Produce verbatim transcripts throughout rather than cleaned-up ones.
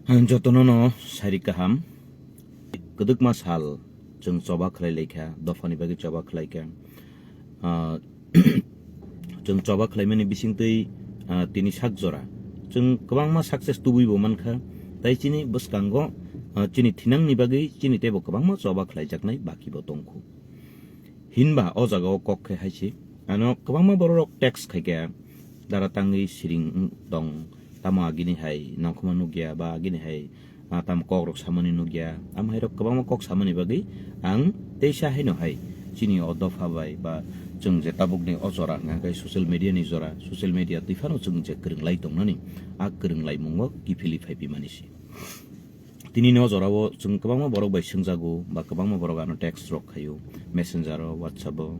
Ang jotono no sari kaham. Kwdwkma sal chwng choba khlai laikha, dophani bagwi choba khlaikha. Ah, chwng choba khlaimani bisingtwi, ah, tini sak jora chwng kwbangma success tubui bo mankha. Tai chini bwskango, ah, chini thinangni bagwi chini teibo kwbangma choba khlaijaknai baki bo tongkhu. Hinba o jaga o kok khe hai se. Ano kwbangma borok rok text khai khe dara tangwi siring tong, tamo agini hai nongkhorma nukya ba agini hai, ah, tamo kok rok samani nukya. Am hai rok kwbangma kok samani bagwi ang teisa haino hai chini o dopha bai ba chwng je tabuk ni o jora hwnkha khe social media ni jora, social media twi phano chwng je kwrwng lai tongnani, a kwrwng lai mungo kiphilwi phai pi mani se. Tini no jora o chwng kwbangma borok bai swngjago ba kwbangma borok ano text rok khaio, messenger o, WhatsApp o,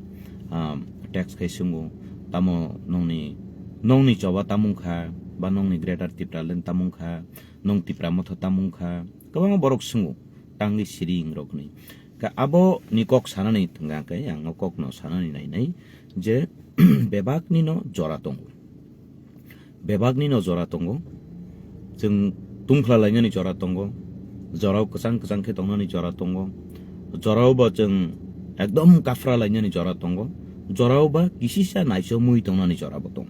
ah, text khai swngo, tamo nongni, nongni choba tamung kha, ba nongni Greater Tipraland tamung kha, nong Tipra Motha tamung kha, kwbangma borok swngo, tangwi siring rok ni. Ka abo ni kok sanani thwngkha khe ang o kok no sanani nainai je bebak ni no jora tongo. Bebak ni no jora tongo. Chwng tungphla lainani jora tongo. Jorao kwchang kwchang khe tongnani jora tongo. Jorao bo chwng ekdom kaphra lainani jora tongo. Jorao ba kisisa naichomwi tongnani jora bo tongo.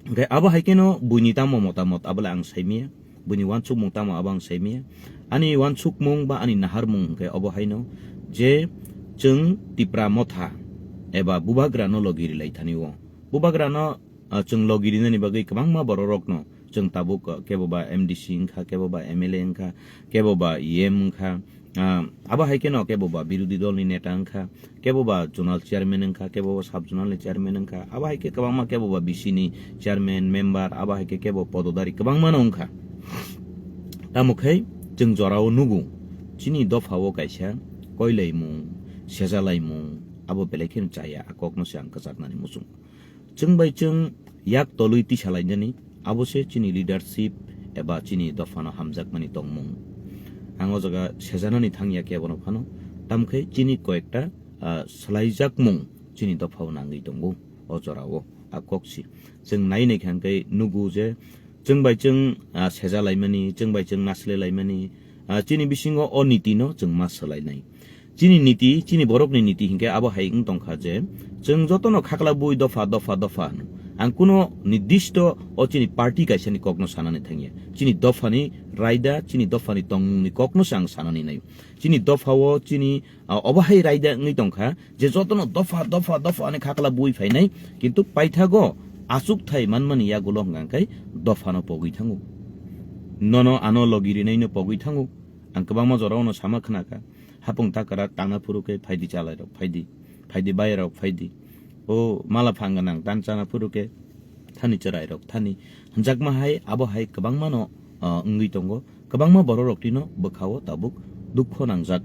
Hwnkhe abo hai kheno buini tamo motamot abole ang saimaya. Buini wansukmung tamo abo ang saimaya. Ani wansukmung ba ani naharmung hwnkhe obo haino je chwng Tipra Motha eba Bubagra no logi rilai thani o. Bubagra no, ah, chwng logi rinani bagwi kwbangma borok rok no chwng tabuk, ah, kebo ba M D C wngkha, kebo ba M L A wngkha, kebo ba E M wngkha, ah, abo hai kheno kebo ba birodhi dol ni neta wngkha, kebo ba zonal chairman wngkha, kebo ba sub zonal ni chairman wngkha, abo hai khe kwbangma kebo ba B C ni chairman, member, abo hai khe kebo pododari kwbangma no wngkha. Tamo khe chwng jorao nugo, chini dopha o kaisa koilaimung, sejalaimung, abo belai kheno chaya, a kok no se ang kwchaknani muchungo. Chwng bai chwng yak tolwi tisalainani, abo se chini leadership eba chini dophano hamjakmani tongmung. Ang o jaga sejanani thangya kebono phano, tamkhe chini koyekta, ah, swlaijakmung chini dophao nangwi tongo o jorao, a kok si. Chwng nai naikha hwnkhe nugo je chwng bai chwng, ah, sejalaimani, chwng bai chwng naslelaimani, ah, chini bisingo o niti no chwng ma swlainai. Chini niti, chini borokni niti hinkhe abo hai wng tongkha je, chwng jotono khaklabui dopha, dopha, dopha hwno. Ang kuno nirdisto o chini party kaisani kokno sanani thangya. Chini dophani raida, chini dophani tongmungni kokno se ang sanani naio. Chini dophao chini, ah, obo hai raida wngwi tongkha je jotono dopha, dopha, dopha hwnwi khaklabui phainai, kintu paithago achukthai manmani yagulo hwnkha khe dophano pogwi thango. Nono ano logi rinaino pogwi thango. Ang kwbangma jorao no sama khnakha. Hapung takara tangna phuru khe phaidi chalairok, phaidi, phaidi bayarok, phaidi. O mala phang gwnang tan chana phuru khe thani chwrairok, thani. Hwnjakma hai, abo hai kwbangma no, ah, wngwi tongo. Kwbangma bororok tino bwkhao tabuk dukho nangjak.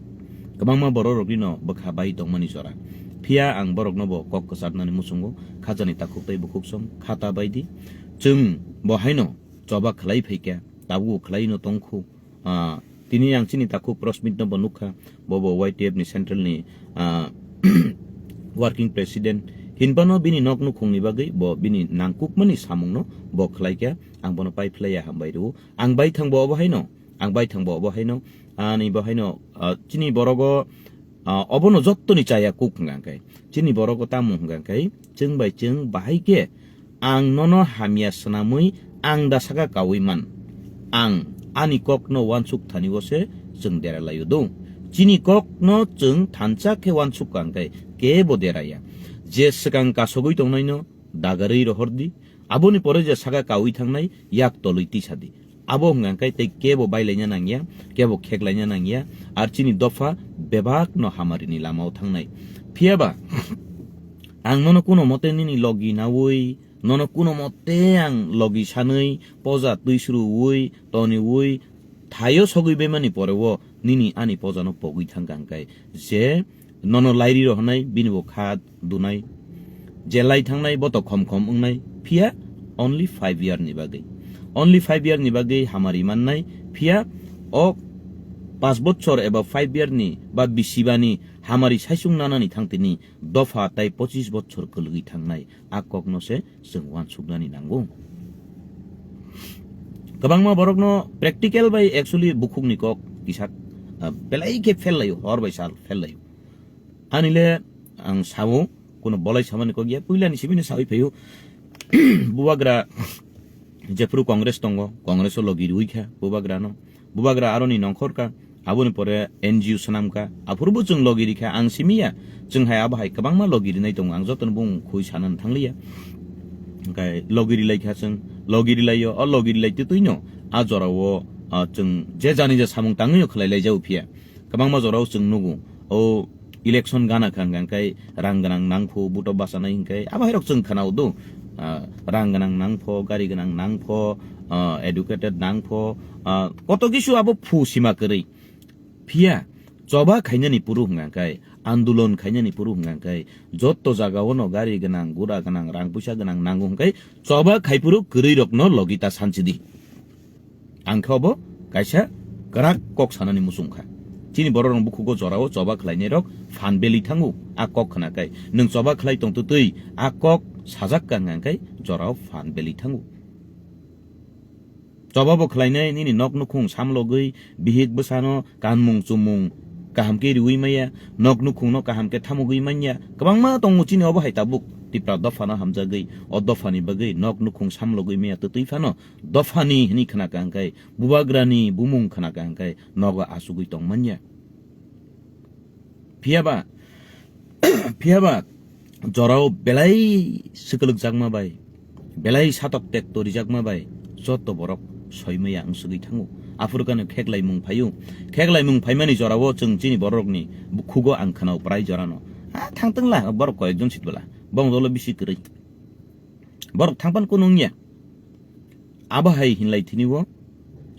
Kwbangma bororok tino bwkha bai tongmani jora. Phiya ang borokno bo kok kwcharnani muchungo, khajani takhuk tei bukhuk song, khata baidi. Chwng bo haino choba khlai phaikha, tabuk khlaino tongkhu. Ah, tini ang chini takhuk Prosmit no bo nukha, bo bo Y T F ni central ni, ah, working president. Hinphano bini nok nukhungni bagwi bo bini nangkukmani samungno bo khlaikha, ang bono pai phlaiya hambai rwo. Ang baithang bo obo haino, ang baithang bo obo haino, ani bo haino, ah, chini borogo, ah, obono jottoni chaya kuk hwnkha khe. Chini borogo tamo hwnkha khe, chwng bai chwng bahai khe ang nono hamya swnamwi ang da saka kaui man. Ang ani kokno uansuk thani o se chwng dera laio do. Chini kokno chwng thansa khe uansuk kha hwnkhe kebo deraya. Je swkang kasogwi tongnaino dagarwi rohor di. Aboni pore je saka kaui thangnai yak tolwi tisa di. Abo hwnkha khe tei kebo bailaina nangya, kebo kheklaina nangya, ar chini dopha bebak no hamarini lamao thangnai. Phiya ba, ang nono kuno mote nini logi naui, nono kuno mote ang logi sanwi, poja twi suruwi, toniwi, thaio sogwi bemani poreo nini ani pojano pogwi thangkha hwnkhe je nono lairi rohornai bini bo kha dunai. Je lai thangnai bo to khom khom wngnai, phiya only five year ni bagwi. Only five year ni bagwi hamari mannai, phiya o paanch bochor eba five year ni ba bisibani hamari saisung nanani thangtini dopha tai pochis bochor kwlwgwi thangnai, a kokno se chwng uansuknani nango. Kwbangma borokno practical bai actually bukhukni kok kisa, ah, belai khe fel laio, hor bai sal fel laio. Ani le ang sao, kuno bolai samani kok ya, puilani sibini sawi phaio. Bubagra jephuru Congress tongo, Congress o logi rwi kha bubagrano. Bubagra aroni nongkhor ka, aboni pore N G O swnam ka, aphuru bo chwng logi rikha, ang simi ya, chwng hai abo hai kwbangma logi rinai tongo, ang jotono bung khui sanani thangliya. Hwnkhe logi rilai kha chwng, logi rilaio, o logi rilai twtwino a jorao, ah, chwng je jani je samung tangwino khlai lai jao phiya. Kwbangma jorao chwng nugo, o election gana kha hwnkha hwnkhe rang gwnang nangphu, buto bachanai hwnkhe abo hairok chwng khwnao do, ah, rang gwnang nangpho, gari gwnang nangpho, ah, educated nangpho, ah, koto kisu abo phu sima kwrwi. Phiya choba khainani puru hwnkha hwnkhe, andolon khainani puru hwnkha hwnkhe, jotto jagao no gari gwnang, gura gwnang, rang puisa gwnang nango hwnkhe choba khai puru kwrwi rokno logi ta sanchidi. Ang khe obo kaisa kwrak kok sanani muchung kha. Chini borok rok bukhugo jorao choba khlainai rok phan beli thango, a kok khna kai. Nwng choba khlai tong twtwi a kok sajak ka hwnkha hwnkhe jorao phan beli thango. Choba bo khlainai nini nok nukhung samlogwi bihik bwsano kanmung chumung kaham khe riwi maya, nok nukhungno kaham khe thamugwi manya. Kwbangma tongo chini obo hai tabuk Tipra dophano hamjagwi, o dophani bagwi nok nukhung samlogwi maya twtwi phano dophani hwnwi khna ka hwnkhe, bubagrani bumung khna ka hwnkhe nogo achugwi tong manya. Phiyaba, phiyaba jorao belai swkwlwkjakma bai, belai satok tekto rijakma bai joto borok soimaya wngsugwi thango. Aphuru kano kheklaimung phaio. Kheklaimung phaimani jorao chwng chini borokni bukhugo ang khwnao prai jorano. Ha, thangtwngla borok koyekjon sitbwla. Bong dolo bisi kwrwi. Borok thangpan kunu wngya. Abo hai hinlai thini o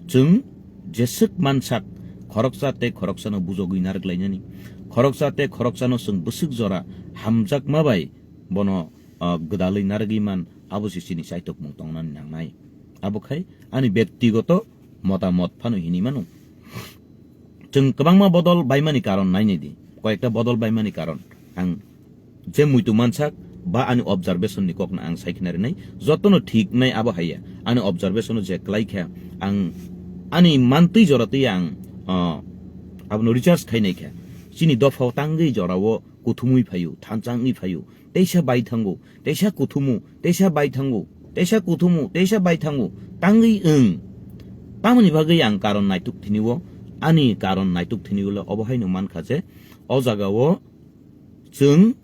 chwng jeswk mansak khoroksa tei khoroksano bujogwi narwk lainani. Khoroksa tei khoroksano chwng bwswk jora hamjakma bai bono, ah, gwdalwi narwgwi man, abo se chini chaitokmung tongnani nangnai. Abo khai ani bektigoto motamot phano hinwi mano. Chwng kwbangma bodol baimani karon nainai di. Koyekta bodol baimani karon ang je muitu mansak ba ani observation ni kokno ang sai khna rinai. Jotono thik nai abo haiya. Ani observation o je klai kha ang ani mantwi jora twi ang, ah, abono research khai nai kha. Chini dophao tangwi jorao kuthumwi phaio, thansa wngwi phaio, teisa bai thango, teisa kuthumu, teisa bai thango, teisa kuthumu, teisa bai thango, tangwi wng. Tamoni bagwi ang karon naituk thini o, ani karon naituk thini o le obo haino mankha je, o jaga o chwng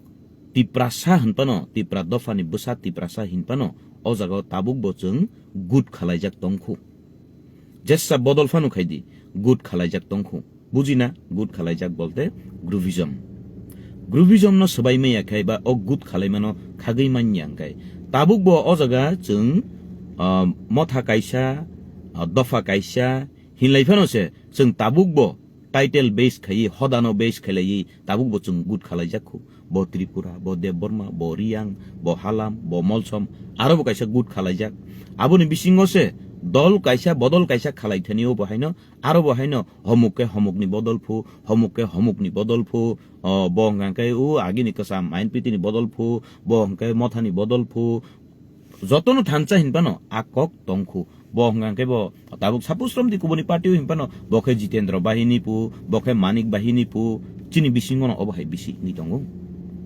Tiprasa hinphano, Tipra dophani bwsa Tiprasa hinphano, o jaga o tabuk bo chwng good khalaijak tongkhu. Jesa bodol phano khaidi, good khalaijak tongkhu. Bujina, good khalaijak bolte groupism. Groupism no swbai maya khai ba o good khalaimano khagwi manya hwnkhe. Tabuk bo o jaga chwng, ah, motha kaisa, ah, dopha kaisa hinlai phano se chwng tabuk bo title base khaiwi, hodano base khailaiwi tabuk bo chwng good khalaijak khu. Bo Tripura, bo Debbarma, bo Riyang, bo Halam, bo Molsom, aro bo kaisa good khalaijak. Aboni bisingo se dol kaisa, bodol kaisa khalai thani o bo haino, aro bo haino homuk khe homukni bodol phu, homuk khe homukni bodol phu, o, bo hwnkha khe o agini kwcham N P T ni bodol phu, bo hwnkha khe mothani bodol phu, jotono thansa hinphano a kok tongkhu. Bo hwnkha khe bo tabuk suppose romdi kubuni party o hinphano bo khe Jitendra Bahini phu, bo khe Manik Bahini phu, chini bisingono obo hai bisi wngwi tongo.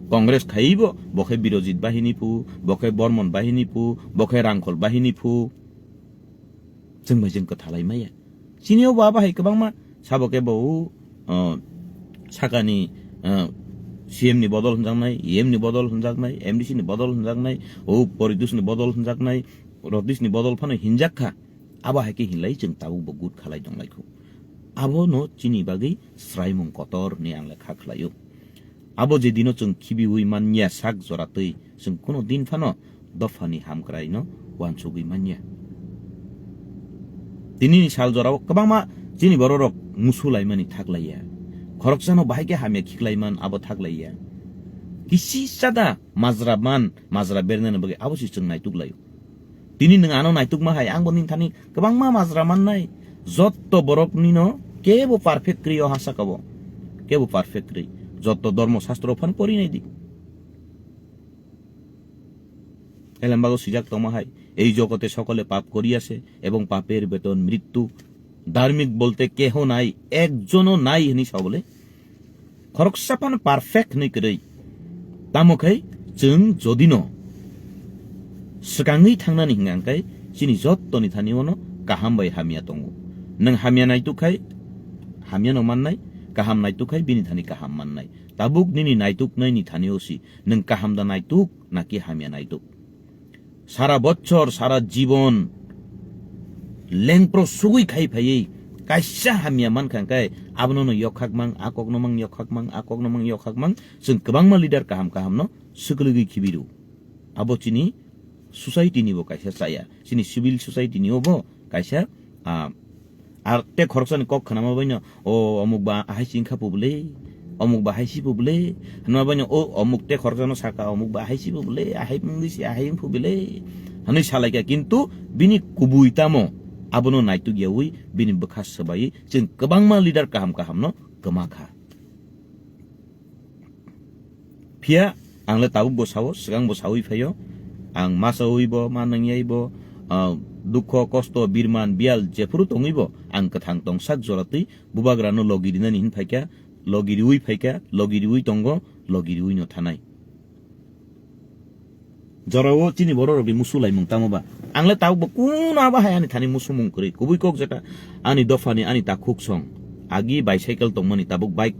Congress khaiwi bo, bo khe Birojit Bahini phu, bo khe Bormon Bahini phu, bo khe Rangkhol Bahini phu. Chwng bai chwng kwthalai maya. Chini o ba bahai kwbangma sabo khe bo o, o, sakani, o, C M ni bodol hwnjaknai, E M ni bodol hwnjaknai, M D C ni bodol hwnjaknai, o Poridush ni bodol hwnjaknai, Rotish ni bodol phano hinjak kha. Abo hai khe hinlai chwng tabuk bo good khalai tong lai kho. Abo no chini bagwi sraimung kotor hwnwi ang le kha khlai o. Abo je dino chwng khibiwi manya sak jora twi, chwng kuno din phano dophani hamkraino uansugwi manya. Tinini sal jorao kwbangma chini bororok musu laimani thak laiya. Khoroksano bahai khe hamya khiklaiman abo thak laiya. Kisi sada majra man, majra bernani bagwi abo se chwng naituk laio. Tini nwng ano naitukma hai, angbo nini thani kwbangma majra mannai. Jotto borok nino kebo perfect kwrwi o ha saka o. Kebo perfect kwrwi. Jotto dormo sastro phano pori nai di. Elembao swijak tongma hai, "Ei jogote sokole pap kori ase ebong paper beton mrittu." Dharmik bolte keho nai, ekjono nai hwnwi sa bole. Khoroksa phano perfect hwnwi kwrwi. Tamo khai chwng jodino swkangwi thangnani hwnka hwnkhe chini jottoni thani ono kaham bai hamya tongo. Nwng hamya naituk khai hamyano mannai, kaham naituk khai bini thani kaham mannai. Tabuk nini naituknaini thani o si, nwng kaham da naituk naki hamya naituk? Sara bochor, sara jibon lengpro sugui khai phaiwi kaisa hamya mankha hwnkhe abono no yokhak mang, a kokno mang yokhak mang, a kokno mang yokhak mang, chwng kwbangma leader kaham kaham no swkligwi khibiru. Abo chini society ni bo kaisa chaya, chini civil society ni bo kaisa, ah, Ar te khoroksani kok khnama baino, "O omuk ba ahai si wngkha pubule, omuk ba hai si pubule," hwnma baino, "O omuk te khoroksano saka, omuk ba ahai si pubule, ahai wngwi si ahai wng pubile," hwnwi salaikha, kintu bini kubui tamo abono naituk yaui bini bwkha swbai chwng kwbangma leader kaham kaham no kwma kha. Phiya ang le tabuk bo sao, swkang bo saui phaio. Ang ma saui bo, ma nangya bo, ah, dukho, kosto, birman, biyal jephuru tongwi bo ang kwthang tongsak jora twi bubagrano logi rinani hin phaikha, logi riui phaikha, logi riui tongo, logi riui no thanai. Jorao chini borok rokni musu laimung tamo ba? Ang le tabuk bo kuno abo hai ani thani musumung kwrwi. Kubui kok jeta ani dophani ani takhuk song. Agi bicycle tongmani tabuk bike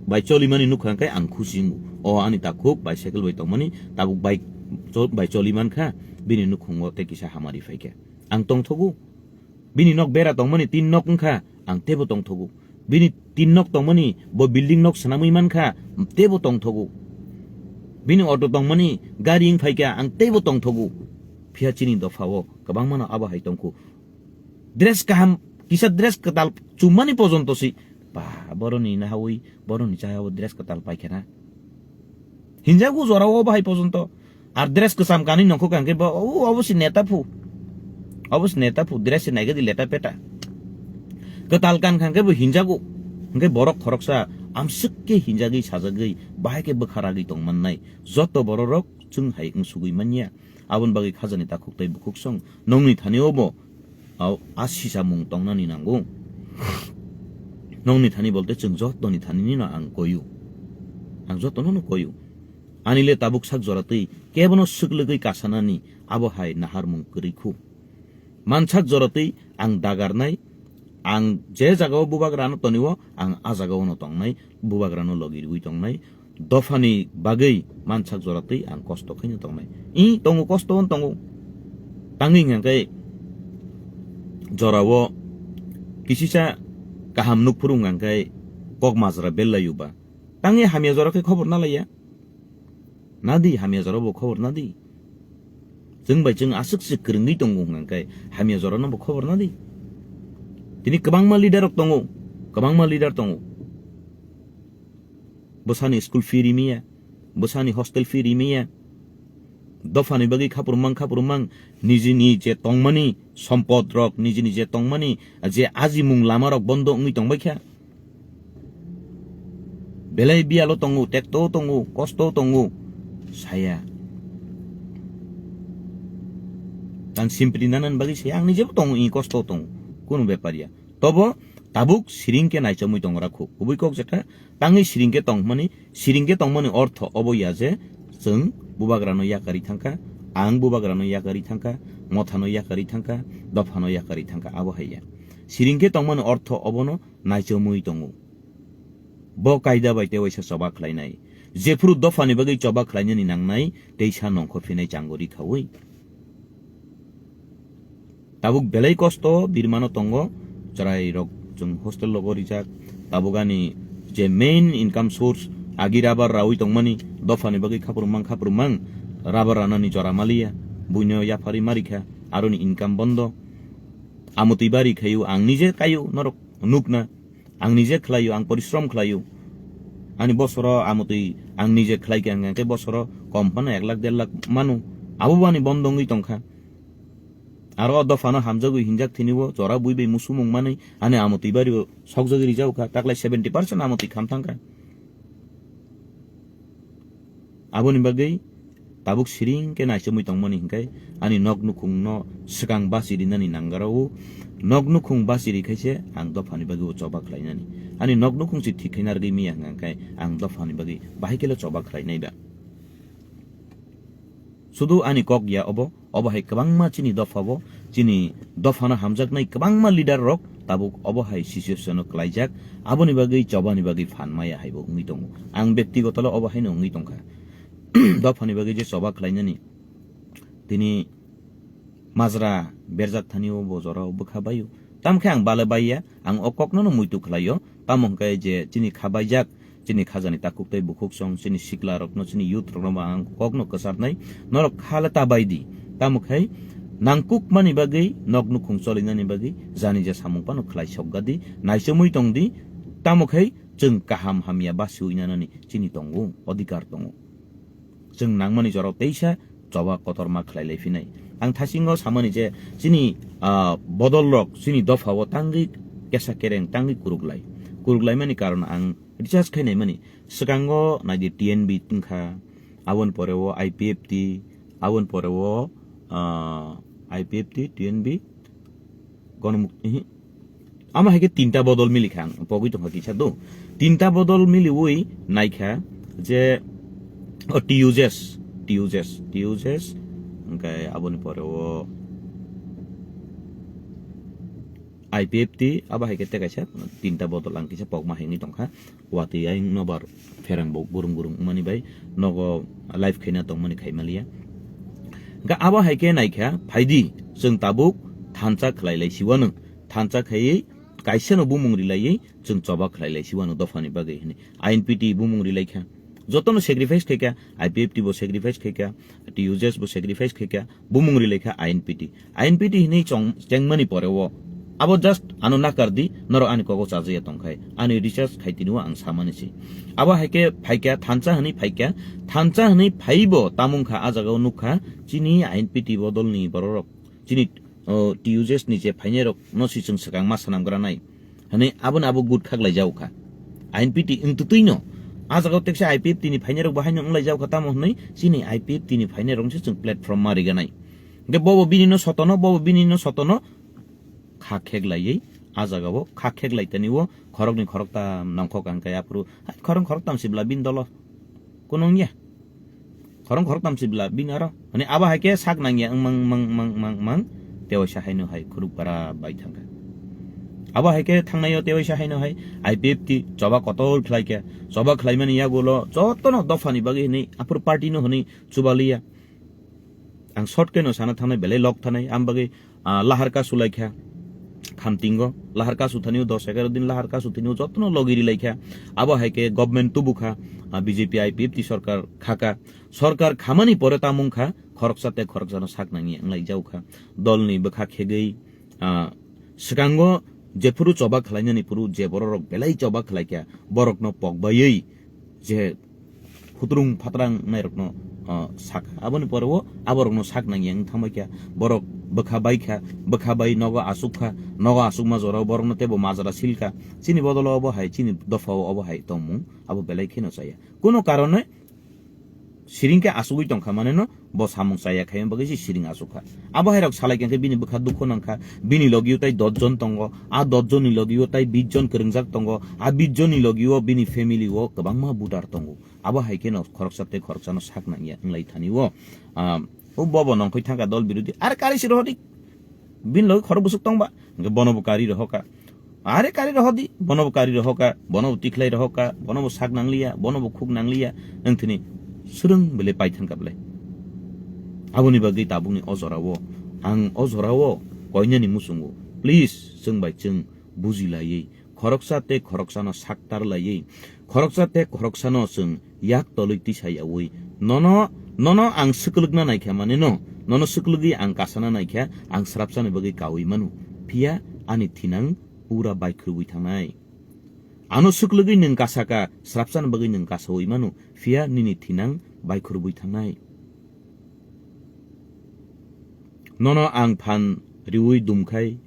bai cholimani nukha hwnkhe ang khusi wngo. O ani takhuk bicycle bai tongmani tabuk bike cho-, bai choli mankha, bini nukhungo tei kisa hamari phaikha. Ang tongthogo. Bini nok bera tongmani tin nok wngkha, ang teibo tongthogo. Bini tin nok tongmani bo building nok swnamwi mankha, teibo tongthogo. Bini auto tongmani gari wng phaikha, ang teibo tongthogo. Phiya chini dophao kwbangmano abo hai tongkhu. Dress kaham, kisa dress kwtal chumani pojonto si, ba, boroni nahawi, boroni chayawo dress kwtal paikha na. Hinjago jorao bahai pojonto. Ar dress kwcham kanwi nongkho kangkhe bo, "O, obo si neta phu. Obo si neta phu, dress se naigadi leta peta." Kwtal kan kangkhe bo hinjago. Hwnkhe borok khoroksa amswk khe hinjagwi sajagwi bahai khe bwkha ragwi tongmannai. Joto bororok chwng hai wngsugwi manya. Aboni bagwi khajani takhuk tei bukhuksong nongni thani obo, au, a sisamung tongnani nango. Nongni thani bolte chwng jotoni thanini no ang koyu. Ang jotono no koyu. Ani le tabuk sak jora twi kebono swklwgwi kasanani abo hai naharmung kwrwi khu. Mansak jora twi ang dagarnai, ang je jagao bubagrano tonio, ang a jagaono tongnai, bubagrano logi riui tongnai. Dophani bagwi mansak jora twi ang kosto khaino tongnai. I tongo, kosto on tongo. Tangwi hwnkhe jorao kisisa kaham nukphuru hwnkhe kok majra bellaiuba. Tangwi hamya jora khe khobor nalaiya. Nadi hamya jora bo khobor nadi. Chwng bai chwng aswk se kwrwngwi tongo hwnkhe hamya jora no bo khobor nadi. Tini kwbangma leader rok tongo, kwbangma leader tongo. Bwsani school fee rimiya, bwsani hostel fee rimiya. Dophani bagwi khapurumang, khapurumang, nijini je tongmani sompod rok, nijini je tongmani je ajimung lama rok bondo wngwi tongbaikha. Belai biyalo tongo, tekto tongo, kosto tongo, saya. Ang simpri nanan bagwi saya, ang nijebo tongo, i kosto tongo, kunu bepar ya. Tobo tabuk siring khe naichamwi tongra khu. Kubui kok jeta, tangwi siring khe tongmani, siring khe tongmani ortho obo ya je chwng bubagrano yakarwi thangkha, ang bubagrano yakarwi thangkha, mothano yakarwi thangkha, dophano yakarwi thangkha, abo hai ya. Siring khe tongmani ortho obono naichamwi tongo. Bo kaida bai tei waisa choba khlainai. Jephuru dophani bagwi choba khlainani nangnai, teisa nongkhor phinai chango ri khaui. Tabuk belai kosto birmano tongo, chwrai rok chwng hostel logo rijak. Tabuk ani je main income source, agi rubber raui tongmani, dophani bagwi khapurumang khapurumang rubber ranani jora maliya, buino yapharwi marikha, aroni income bondo. Amotwi bari khayu, ang nije kayu, norok nukna. Ang nije khlaio, ang porishrom khlaio. Ani bosoro amotwi ang nije khlaikha hwnkhe bosoro kom phano ek lakh der lakh manu. Abo bo ani bondo wngwi tongkha. Aro o dophano hamjagwi hinjak thini o jora bui bai musumung manwi ani amotwi bario sokjagwi rijao kha, taklai seventy percent amotwi kham thangkha. Aboni bagwi tabuk siring khe naichomwi tongmani hinkhe ani nok nukhungno swkang basi rinani nangarao, nok nukhung basi rikhaise ang dophani bagwi o choba khlainani. Ani nok nukhung se thik khaina rwgwi miya hwnkhe ang dophani bagwi bahai khelo choba khlainai ba. Sudu ani kok ya obo, obo hai kwbangma chini dopha bo, chini dophano hamjaknai kwbangma leader rok tabuk obo hai situation o klaijak, aboni bagwi chobani bagwi phan maya hai bo wngwi tongo. Ang bektigoto le obo haino wngwi tongkha. Dophani bagwi je choba khlainani tini majra berjak thani o bo jora o bwkha baio. Tamo khe ang bale baiya, ang o kokno no muitu khlaio. Tamo hwnkhe je chini kha baijak, chini khajani takhuk tei bukhuk song, chini sikla rokno, chini youth rokno bo ang kokno kwcharnai. Norok kha le ta bai di. Tamo khai nangkukmani bagwi nok nukhung cholinani bagwi jani ja samung phano khlai sokga di. Naichomwi tong di. Tamo khai chwng kaham hamya basiwi nanani chini tongo, odhikar tongo. Chwng nangmani jorao teisa choba kotorma khlai lai phinai. Ang thasingo samani je chini, ah, bodol rok chini dopha o tangwi kesa kereng tangwi kuruklai. Kuruklaimani karon ang recharge khai naimani. Swkango naidi T N B wngkha, aboni pore o I P F T, aboni pore o, ah, I P F T, T N B, Gonomuk-, ihi. Ama hai khe tinta bodol milikha ang pogwi tongkha kisa do. Tinta bodol miliwi naikha je, o, T U J S, T U J S, T U J S, hwnkhe aboni pore o I P F T, abo hai khe tei kaisa tinta bodol ang kisa pokma hengwi tongkha. Watwi ayang nobar pherang bo gurum gurum wngmani bai nogo live khaina tongmani khai maliya. Hwnkhe abo hai khe naikha, phaidi chwng tabuk thansa khlai lai siwano, thansa khaiwi kaisano bumung rilaiwi chwng choba khlai lai siwano dophani bagwi hwnwi I N P T bumung rilaikha. Jotono sacrifice khaikha, I P F T bo sacrifice khaikha, T U J S bo sacrifice khaikha, bumung rilaikha I N P T. I N P T hinwi chong-, chengmani pore o abo just ano nakar di, norok ani kogo chajaya tongkhai, ani research khai tini o ang samani se. Abo hai khe phaikha, thansa hinwi phaikha, thansa hinwi phaibo tamung kha, a jaga o nukha, chini I N P T bodolni bororok, chini, o, T U J S ni je phainairok no si chwng swkang ma swnam gra nai. Hwnwi abono abo good khaklai jago kha. I N P T wng twtwi no. A jaga o teksa I P F T ni phainairok bo haino wng lai jago kha, tamo hwnwi chini I P F T ni phainairok se chwng platform ma riga nai. Hwnkhe bobo bini no sotono, bobo bini no sotono kha khek laiwi a jaga o kha khek lai tani o khoroknwi khoroktam nangkhok ang kaya aphuru hai khoroknwi khoroktam sibla bini dolo. Kunung ya. Khoroknwi khoroktam sibla bini aro. Hwnwi abo hai khe sak nangya wng mang, mang, mang, mang, mang. Tewaisa haino hai khuruk para bai thangkha. Abo hai khe thangnai o tewaisa haino hai I P F T choba kotor khlai khe. Choba khlaimani yagulo jotono dophani bagwi hwnwi aphuru party no hwnwi chubaliya. Ang short khe no sana thangnai belai log thanai, am bagwi, ah, lahar kasu lai kha. Khamtingo lahar kasu thani o dos egaro din lahar kasu thani o jotono logi ri lai kha. Abo hai khe government tubu kha, ah, B J P I P F T sorkar kha kha. Sorkar khamani pore tamung kha, khoroksa tei khoroksano sak nangya wng lai jago kha. Dolni bwkha khegwi, ah, swkango jephuru choba khlainani phuru je bororok belai choba khlai kha, borokno pokbaiwi je phutrung phatrang nairokno, ah, sak. Aboni pore o aborokno sak nangya wng thangbai kha. Borok bwkha bai kha, bwkha bai nogo asuk kha, nogo asukma jorao borokno teibo majra sil kha. Chini bodolo obo hai, chini dophao obo hai tongmung, abo belai kheno chaya. Kuno karone siring khe asugwi tongkha, maneno bo samung chaya khaima bagwi se siring asuk kha. Abo hai rok salai khe bini bwkha dukho nangkha, bini logio tai dos jon tongo, a dos jonni logio tai bis jon kwrwngjak tongo, a bis jonni logio bini family o kwbangma voter tongo. Abo hai kheno khoroksa tei khoroksano sak nangya wng lai thani o, ah, o bobo nongkhoi thangkha dol birodhi, are kari se rohordi, bini loge khorok bwswk tongba, hwnkhe bono bo kari rohorkha, are kari rohordi, bono bo kari rohorkha, bono bo tikhlai rohorkha, bono bo sak nangliya, bono bo khuk nangliya, wng thini swrwng belai pai thangkha belai. Aboni bagwi tabukni o jorao ang o jorao koinani muchungo, please, chwng bai chwng buji laiwi, khoroksa tei khoroksano saktar laiwi, khoroksa tei khoroksano chwng yak tolwi tisa yaui, nono, nono ang swklwkna naikha, maneno, nono swklwgwi ang kasana naikha, ang srapsani bagwi kaui mano, phiya ani thinang pura baikhwrwui thangnai. Ano swklwgwi nwng kasaka, srapsani bagwi nwng kasaui mano, phiya nini thinang baikhwrwui thangnai. Nono ang phan riui dumkhai,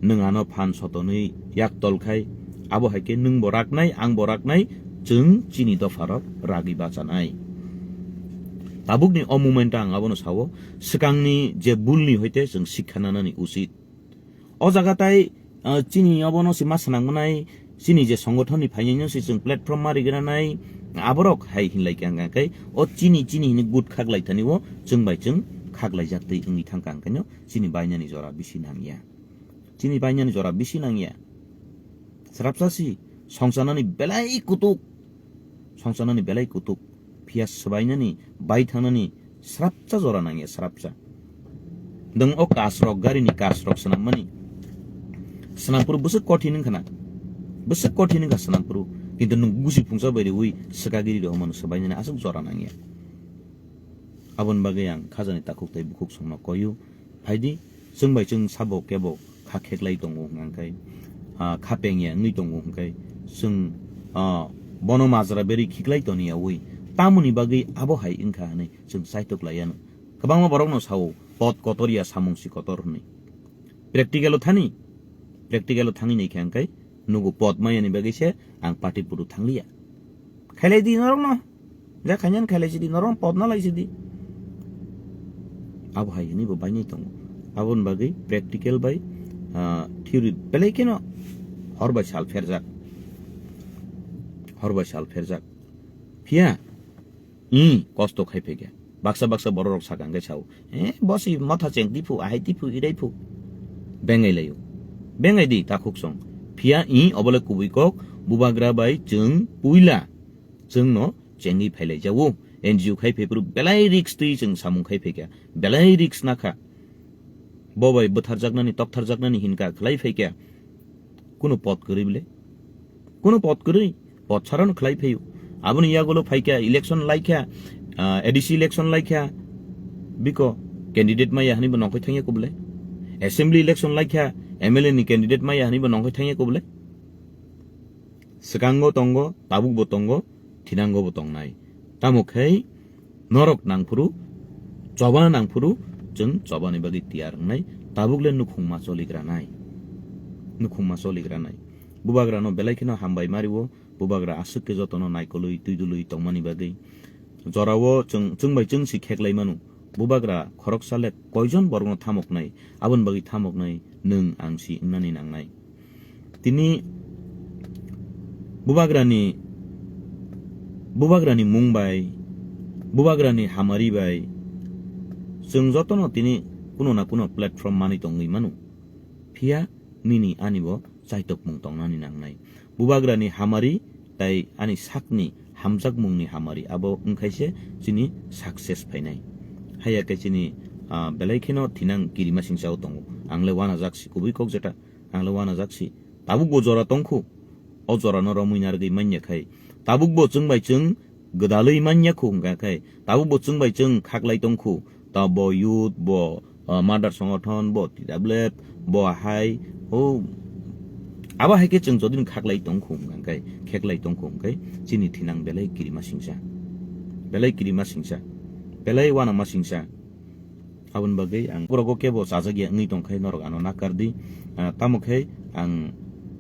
nwng ano phan sotonwi yak tolkhai, abo hai khe nwng bo raknai, ang bo raknai, chwng chini dopharok ragwi bachanai. Tabukni o moment ang abono sao, swkangni je bulni hoite chwng sikha nanani usit. O jaga tai, ah, chini obono se ma swnang mwnai, chini je songothonni phainai no se chwng platform ma rigranai, aborok hai hinlai kha hwnkha khe, o chini, chini hini good khaklai thani o chwng bai chwng khaklai jak twi wngwi thangkha hwnkhe no chini bainani jora bisi nangya. Chini bainani jora bisi nangya. Srapsa si songchanani belai kutuk. Songchanani belai kutuk. Phiya swbainani, bai thangnani srapsa jora nangya, srapsa. Nwng o kasrok, garini kasrok swnammani. Swnampuru bwswk kothin wngkha na? Bwswk kothin wngkha swnampuru. Kintu nwng gusi phungsa bai riwi swkagiri rw mano swbainani aswk jora nangya. Aboni bagwi ang khajani takhuk tei bukhuk songno koiyo. Phaidi, chwng bai chwng sabo kebo kha kheklai tongo hwnkha khe, ah, kha pengya wngwi tongo hwnkhe, chwng, ah, bono majra berwi khiklai toniyaui tamoni bagwi abo hai wngkha hwnwi chwng chaitok lai anw. Kwbangma borokno sao, "Pot kotor ya, samung si kotor," hwnwi. Practical-o thani, practical-o thangwi naikha hwnkhe, nugo pot mayani bagwi se ang party puru thangliya. Khailai di norokno. Ja khainani khailai sidi, norok pot na lai sidi. Abo hai hwnwi bo bainai tongo. Aboni bagwi practical bai, ah, theory belai kheno hor bai sal pherjak. Hor bai sal pherjak. Phiya, i kosto khai phaikha. Baksa baksa bororok sakha hwnkhe sao, "Eh, bo si motha cheng tiphu, ahai tiphu, irai phu." Bengai laio. Bengai di, takhuk song. Phiya i obole kubui kok, bubagra bai chwng puila chwngno chengwi phailai jago. N G O khai phaiphuru belai risk twi chwng samung khai phaikha. Belai risk nakha. Bo bai bwtharjaknani, toktharjaknani hinka khlai phaikha. Kuno pot kwrwi bile? Kuno pot kwrwi? Pot sarano khlai phaio. Aboni yagulo phaikha, election laikha, ah, A D C election laikha. Biko candidate maya hwnwi bo nongkhoi thangya kubule? Assembly election laikha, M L A ni candidate maya hwnwi bo nongkhoi thangya kubule? Swkango tongo, tabukbo tongo, thinangobo tongnai. Tamo khe norok nangphuru, choba nangphuru, chwng chobani bagwi tiyar wngnai, tabukle nukhungma choligranai. Nukhungma choligranai. Bubagrano belai kheno hambai mario, bubagra aswk khe jotono naikolwi, twidulwi tongmani bagwi. Jorao chwng, chwng bai chwng si kheklai mano. Bubagra khoroksa le koijon borokno thamoknai, aboni bagwi thamoknai nwng ang si wngnani nangnai. Tini bubagrani, bubagrani mung bai, bubagrani hamari bai, chwng jotono tini kuno na kuno platform manwi tongwi mano. Phiya nini ani bo chaitokmung tongnani nangnai. Bubagrani hamari tai ani sakni hamjakmungni hamari abo wngkhaise chini success phainai. Haiya khe chini, ah, belai kheno thinang kirimasingcha o tongo. Ang le uanajak si kubui kok jeta, ang le uanajak si. Tabukbo jora tongkhu. O jorano romwi narwgwi manya khai. Tabukbo chwng bai chwng gwdalwi manya khu hwnkha khai. Tabukbo chwng bai chwng khaklai tongkhu. Ta bo youth, bo, ah, mother songothon, bo T W F, bo hai, o, abo hai khe chwng jodi khaklai tongkhu hwnkha khai, kheklai tongkhu hwnkhe chini thinang belai kirimasingcha. Belai kirimasingcha. Belai uanamasingcha. Aboni bagwi ang borok o kebo chajakya wngwi tongkhe norok ano nakar di. Ah, tamo khe ang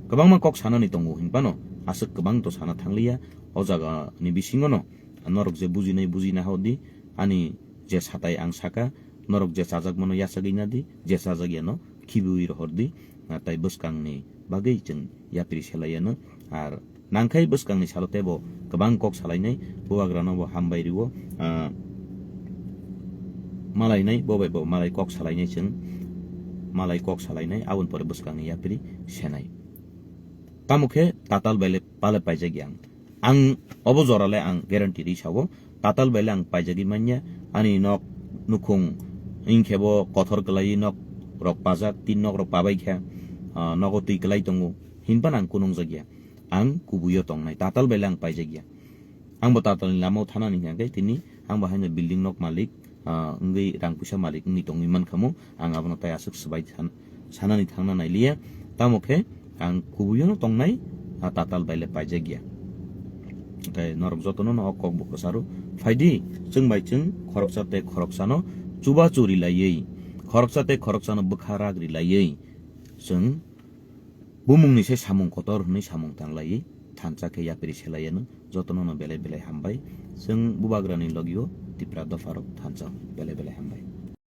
kwbangma kok sanani tongo hinphano aswk kwbang to sana thangliya. O jaga ni bisingo no norok je bujinai bujina hor di, ani je satai ang saka, norok je chajakmano yachagwi na di, je chajakyano khibiui rohor di, ah, tai bwskangni bagwi chwng yapri selai ano. Ar nangkhai bwskangni salo teibo kwbang kok salainai, bubagrano bo hambai rwo, ah, malainai, bo bai bo malai kok salainai chwng, malai kok salainai, aboni pore bwskangni yapri senai. Tamo khe tatal bai le pale paijak yang. Ang obo jora le ang guarantee ri sao, tatal bai le ang paijagwi manya, ani nok nukhung wngkhe bo kothor kwlaiwi nok rok pajak, tin nok rok pabai kha, ah, nogo twi kwlai tongo, hinphano ang kunungjak ya. Ang kubuio tongnai, tatal bai le ang paijak ya. Ang bo tatal ni lama o thanani hwnkhe tini ang bo haino building nok malik, ah, wngwi rang puisa malik wngwi tongwi mankha mo, ang abono tai aswk swbai san-, sanani thangna nailiya. Tamo khe ang kubuiono tongnai, ah, tatal bai le paijak ya. Tei norok jotono no o kok bo kwcharo phaidi, chwng bai chwng khoroksa tei khoroksano chubachu rilaiwi, khoroksa tei khoroksano bwkha rak rilaiwi chwng bumungni se samung kotor hwnwi samung tanglaiwi thansa khe yapri selaiano jotono no belai belai hambai. Chwng bubagrani logio Tipra dopharok thansa belai belai hambai.